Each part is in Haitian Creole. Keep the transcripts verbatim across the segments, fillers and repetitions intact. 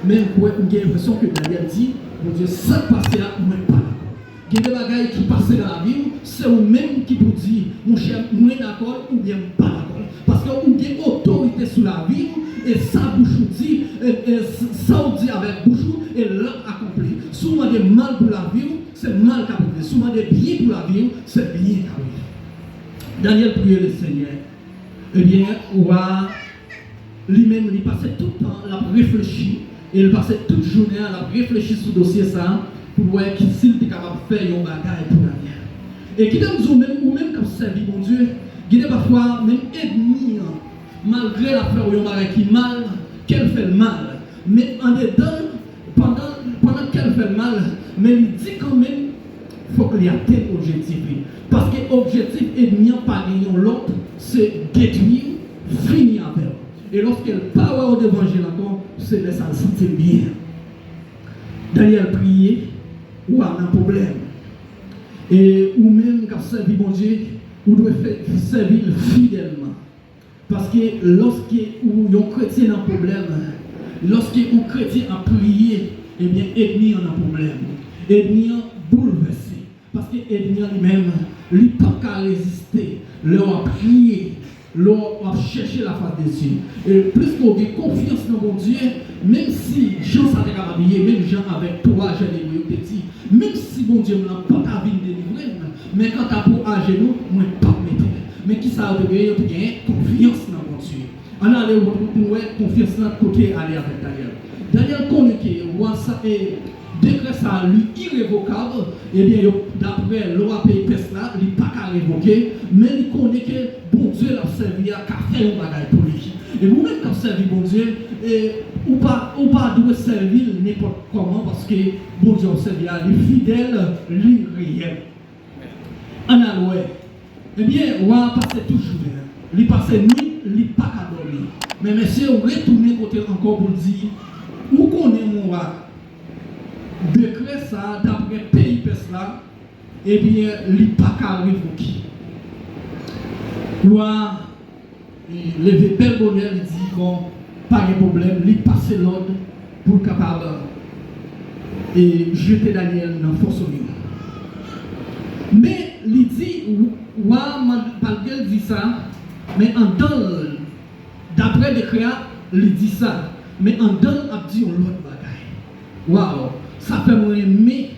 Men ou wè, ou gen enpresyon ke Danyèl di, Bondye, sa k pase a, mwen pa dakò. Gen de bagay ki pase nan lavi w, se ou menm ki pou di, monchè, mwen dakò l oubyen m pa dakò l. Paske ou gen otorite sou lavi w, e sa bouch ou di, e, e, sa w di avèk bouch ou, e l ap akonpli. Si w mande mal pou lavi w, se mal k ap rive. Si w mande byen pou lavi w, se byen k ap rive. Danyèl priye Lesenyè. Ebyen, wa a, li menm, li pase tout tan l ap reflechi, e l pase tout jounen an l ap reflechi sou dosye sa a, pou l wè ki, si l te kapab fè yon bagay pou Danyèl. E kite m di w menm, ou menm k ap sèvi Bondye, gen de pafwa, menm ènmi an, malgre l ap fè w yon bagay ki mal, kè l fè l mal, men andedan l, pandan, pandan kè l fè l mal, men li di kanmenm, fòk li atenn objektif li. Paske objektif ènmi an pa gen yon lòt, se detwi w, fini avè w. E lòske l pa wè w devan je l ankò, se lè sa l santi l byen. Danyèl priye, wa nan pwoblèm. E ou menm k ap sèvi Bondye, ou dwe fè, sèvi l fidèlman. Paske lòske ou yon kretyen nan pwoblèm, lòske yon kretyen ap priye, ebyen, ènmi an nan pwoblèm. Ènmi an boulvèse. Paske ènmi an li menm, li p ap ka reziste lè w ap priye, lè w ap chèche lafas de Dye. E plis ke w gen konfyans nan Bondye, menm si jan sa te kapab ye, menm jan avèk twa jèn ebre yo te di, menm si Bondye m nan pa ta vin delivre m, men kanta pou ajenou, mwen p ap mete l. Men kisa yo te genyen? Yo te genyen konfyans nan Bondye. Ann ale pou nou wè konfyans lan kote ale avèk Danyèl. Danyèl konnen ke wa sa, e, dekrè sa a, li irevokab, ebyen, yo, daprè lwa peyi Pès la, li pa ka revoke, men li konnen ke Bondye l ap sèvi a ka fè yon bagay pou li. E ou menm k ap sèvi Bondye, e, ou pa, ou pa dwe sèvi l nenpòt kòman, paske Bondye w ap sèvi a, li fidèl, li reyèl. Ann al wè. Ebyen, wa a pase tout jounen an. Li pase nwit, li pa ka dòmi. Men mesye yo retounen kote l ankò pou l di, ou konnen, mon wa, dekrè sa a, daprè peyi Pès la, ebyen, li pa ka revoke. Wa a, e, leve bèl bonè, li di, bon, pa gen pwoblèm, li pase lòd pou l kapab, e, jete Danyèl nan fò sonyo. Men, li di, wa a, mal-, malgre l di sa, men anndan l, daprè dekrè a, li di sa, men anndan l ap di yon lòt bagay. Waw, sa fè mwen renmen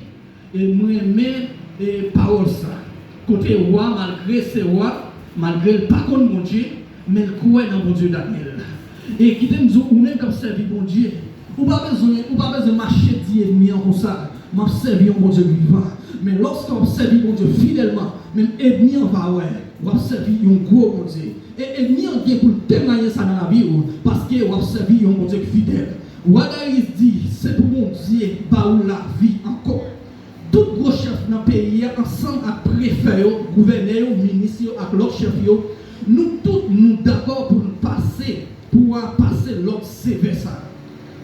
E mwen renmen, e, pawòl sa. Kote wa, malgre se wa, malgre l pa konn Bondye, men l kwè nan Bondye Danyèl la. E kite m di w, ou menm k ap sèvi Bondye, ou pa bezwen, ou pa bezwen mache di ènmi an konsa, m ap sèvi yon Bondye vivan. Men lòske w ap sèvi Bondye fidèlman, menm ènmi an va wè, w ap sèvi yon gwo Bondye. E ènmi an gen pou l temwaye sa nan lavi w, paske w ap sèvi yon Bondye ki fidèl. Wa Dayis di, se pou Bondye ba ou lavi ankò. Tout gwo chèf nan peyi a, ansanm ak prefè yo, gouvènè yo, minis yo ak lòt chèf yo, nou tout nou dakò pou n pase, pou w a pase lòd sevè sa a.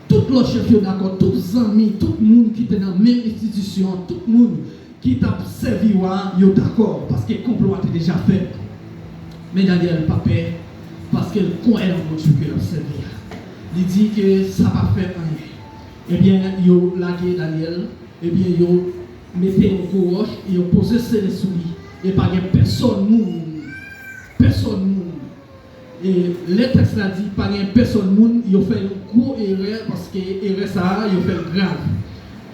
Tout lòt chèf yo dakò, tout zanmi, tout moun ki te nan menm enstitisyon an, tout moun ki t ap sèvi wa a, yo dakò, paske konplo a te deja fèt. Men Danyèl pa pè, paske l kwè nan Bondye ke l ap sèvi a. Li di ke sa pa fè anyen. Ebyen, yo lage Danyèl, ebyen, yo mete yon gwo wòch e yo poze sele sou li. E pa gen pèsòn moun, pèsòn moun. E lè tèks la di pa gen pèsòn moun, yo fè yon gwo erè, paske erè sa a, yo fè l grav.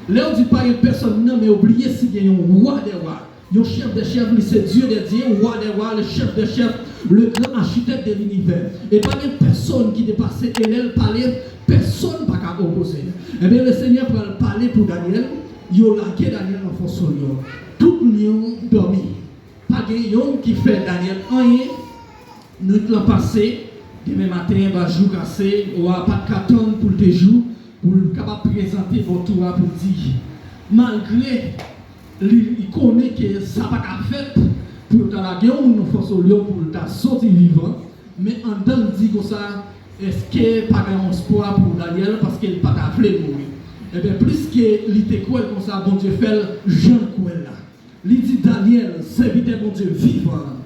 Lè yo di pa gen pèsòn nan, men yo bliye si gen yon wa dè wa. Yon chèf dè chèf, li se Dye dè dye, wa dè wa, le chèf dè chèf, le gran achitèk de linivè. E pa gen pèsòn ki depase, e lè l pale, pèsòn pa ka opoze. Ebyen, Lesenyè pral pale pou Danyèl, yo lage Danyèl nan fon sonyo. Tout lyon dòmi. Pa gen yonn ki fè Danyèl anyen. Nwit lan pase, demen maten, ba jou kase, wa a pa t ka tann pou l te jou, pou l kapab prezante bò tou a pou l di. Malgre li, li konnen ke sa pa ka fèt, pou yo ta lage yon moun nan fon sonyo pou l ta soti vivan, men anndan l di konsa, èske pa gen yon espwa pou Danyèl, paske l pa ta vle mouri. Ebyen, pliske li te kwè l konsa, Bondye fè l jan l kwè l la. Li di, Danyèl, sèvitè Bondye vivan an,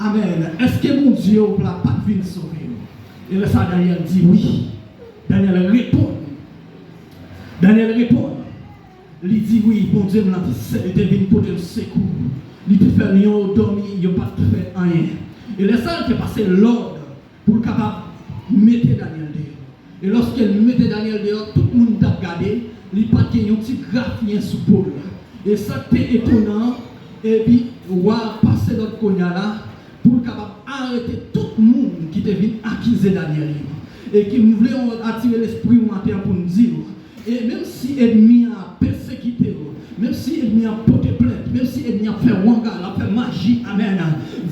amèn, èske Bondye w la pa t vin sove w? E lè sa a, Danyèl di, wi. Danyèl reponn, Danyèl reponn, li di, wi, Bondye m lan te se-, te vin pote l sekou. Li te fè lyon yo dòmi, yo pa t fè anyen. E lè sa a, l te pase lòd pou l kapab mete Danyèl deyò. E lòske l mete Danyèl deyò, tout moun t ap gade, li pa t gen yon ti grafiyen sou po l. E sa k te etonan an, epi wa a pase lòd kounye a la, pou l kapab arete tout moun ki te vin akize Danyèl yo. E ki m vle atire lespri w maten an pou m di w, e menm si ènmi an ap pèsekite w, menm si ènmi an ap pote plent, menm si ènmi an ap fè wanga, l ap fè maji, amèn,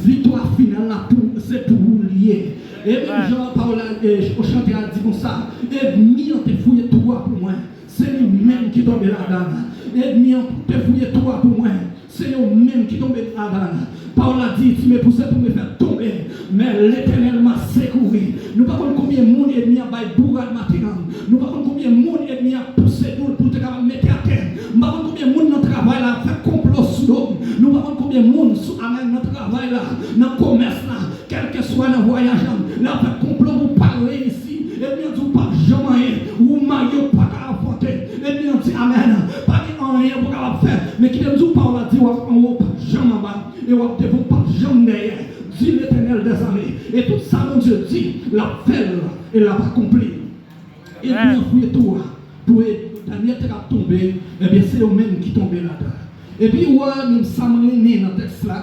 viktwa final la pou, se pou ou li ye. E menm jan pawòl la, e, chante a di konsa, ènmi an te fouye twou a pou mwen, se li menm ki tonbe ladan l. Ènmi an te fouye twou a pou mwen, se yo menm ki tonbe ladan l. Pawòl la di, ti me pouse pou me fè tonbe, men Letènèl m'a secouru. Nou pa konn konbyen moun ènmi an bay bourad maten an. Nou pa konn konbyen moun ènmi an pouse dou l pou l te kapab mete atè. Nou pa konn konbyen moun nan travay la ap fè konplo sou do m. Nou pa konn konbyen moun sou, amèn, nan travay la, nan komès la, kèlkeswa nan vwayaj la, l ap fè konplo pou w pa reyisi. Ènmi an di w p ap janm anyen, ou marye w pa ka anfante. Ènmi an di, amèn, pa gen anyen pou w kapab fè. Men kite m di w, pawòl la di w ap anwo, w p ap janm anba, e w ap devan, w p ap janm dèyè, di Letènèl dèzame. E tout sa Bondye di, l ap fè l, e l ap akonpli l. Ènmi an fouye twou a pou Danyèl te kab tonbe, ebyen, se yo menm ki tonbe ladan l. Epi, wè, menm sa m renmen nan tèks la,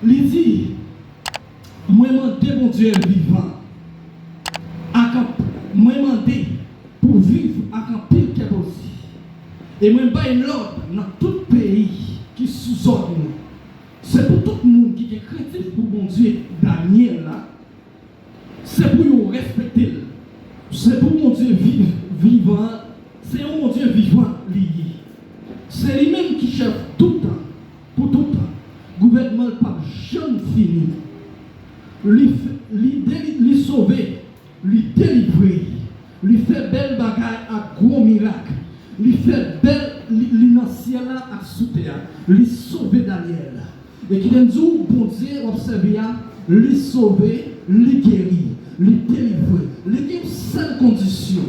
li di, mwen mande Bondye vivan, ak anp-, mwen mande pou viv ak anpil kè poze. E mwen bay lòd nan tout peyi ki sou zòd mwen. Se pou tout moun ki gen krentif pou Bondye Danyèl la, se pou yo respekte l. Se pou Bondye viv, vivan an, se yon Bondye vivan li ye. Se li menm ki chèf tout tan, pou tout tan. Gouvènman l p ap janm fini. Li, f- li, deli- li sove, li delivre, li fè bèl bagay ak gwo mirak. Li fè bèl, li, li nan syèl la ak sou tè a. Li sove Danyèl. E kite m di w, Bondye w ap sèvi a, li sove, li geri, li delivre. Li gen yon sèl kondisyon.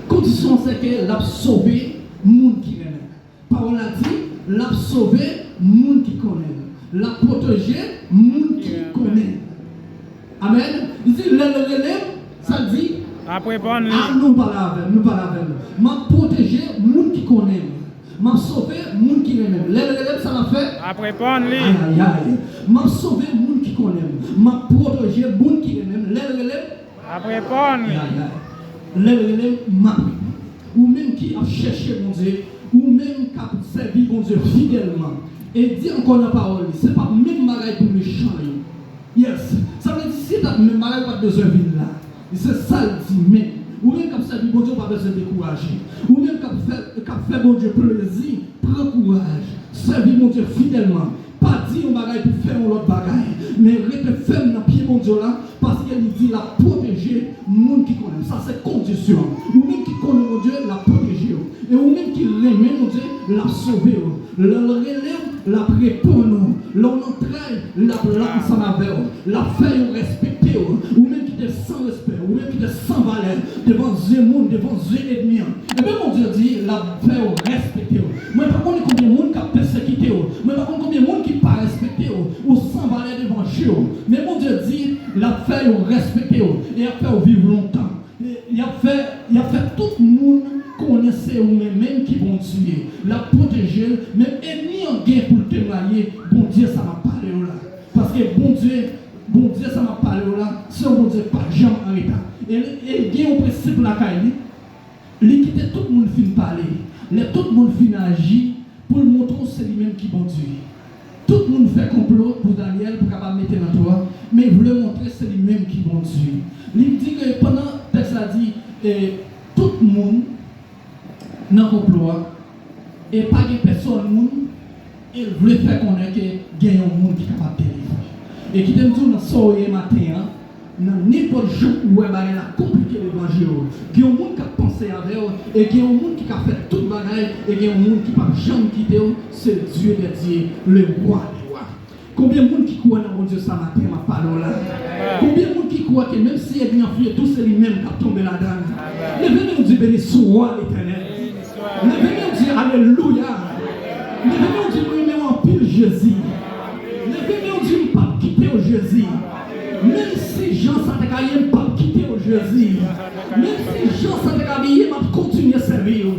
Kondisyon an se ke l ap sove moun ki renmen l. Pawòl la di, l ap sove moun ki konnen l. L ap pwoteje moun ki konnen l. Amèn. Li di, lè l rele m, sa l di? M ap reponn li. A, nou pale avè m, nou pale avè m. M ap pwoteje moun ki konnen m. M ap sove moun ki renmen m. Lè l rele m, sa l ap fè? M ap reponn li. Ayayay. M ap sove moun ki konnen m. M ap pwoteje moun ki renmen m. Lè l rele m, m ap reponn li. Ayayay. Lè l rele m, m ap reponn. Ou menm ki ap chèche Bondye, ou menm k ap sèvi Bondye fidèlman, e di ankò nan pawòl li, se p ap menm bagay pou mechan yo. Yes. Sa vle di, si se t ap menm bagay, ou pa t bezwen vin la. Se sa l di menm. Ou menm k ap sèvi Bondye, ou pa bezwen dekouraje. Ou menm k ap fè, k ap fè Bondye plezi, pran kouraj. Sèvi Bondye fidèlman. Pa di yon bagay pou fè yon lòt bagay. Men rete fèm nan pye Bondye w la, paske li di l ap pwoteje moun ki konnen l. Sa se kondisyon an. Ou menm ki konnen Bondye, l ap pwoteje w. E ou menm ki renmen Bondye, l ap sove w. Lè l rele w, l ap reponn ou. Lè w nan trèy, l ap la ansanm avè w. L ap fè yo respekte w. Ou menm ki te san respè, ou menm ki te san valè devan zye moun, devan zye ènmi an. Ebyen, Bondye di, l ap fè yo respekte w. Mwen pa konnen konbyen moun k ap pèsekite w. Mwen pa konn konbyen moun ki pa respekte w. Ou san valè devan je w. Men Bondye di, l ap fè yo respekte w. E l ap fè w viv lontan. E y ap fè, y ap fè tout moun konnen se ou menm menm ki Bondye. L ap pwoteje l, menm ènmi an gen pou l temwaye, Bondye sa m ap pale w la. Paske Bondye, Bondye sa m ap pale w la, se yon Bondye k pa janm anreta. E, e l gen yon prensip lakay li, li kite tout moun fin pale. Lè tout moun fin aji, pou l montre w se li menm ki Bondye. Tout moun fè konplo pou Danyèl pou kapab mete l nan twòn, men vle montre se li menm ki Bondye. Li di ke pandan tèks la di, e, tout moun nan konplo a, e pa gen pèsòn moun, e l vle fè konnen ke gen yon moun ki kapab delivre. E kite m di w nan sa w ye maten an, nan nenpòt jan ou wè bagay la konplike devan je w, gen yon moun k ap panse avè w, e gen yon moun ki ka fè tout bagay, e gen yon moun ki p ap janm kite w, se Dieu des dieux, le roi des rois. Konbyen moun ki kwè nan Bondye sa maten m ap pale w la? Konbyen moun ki kwè ke menm si ènmi an fouye twou, se li menm k ap tonbe ladan l? Leve men w, Beni sou ou, Letènèl. Leve men w, di alelouya. Leve men w, di m renmen w anpil, Jezi. Leve men w, di m p ap kite w, Jezi. Menm si jan sa te ka ye, m p ap kite w, Jezi. Menm si jan sa te ka ye, m ap kontinye sèvi w.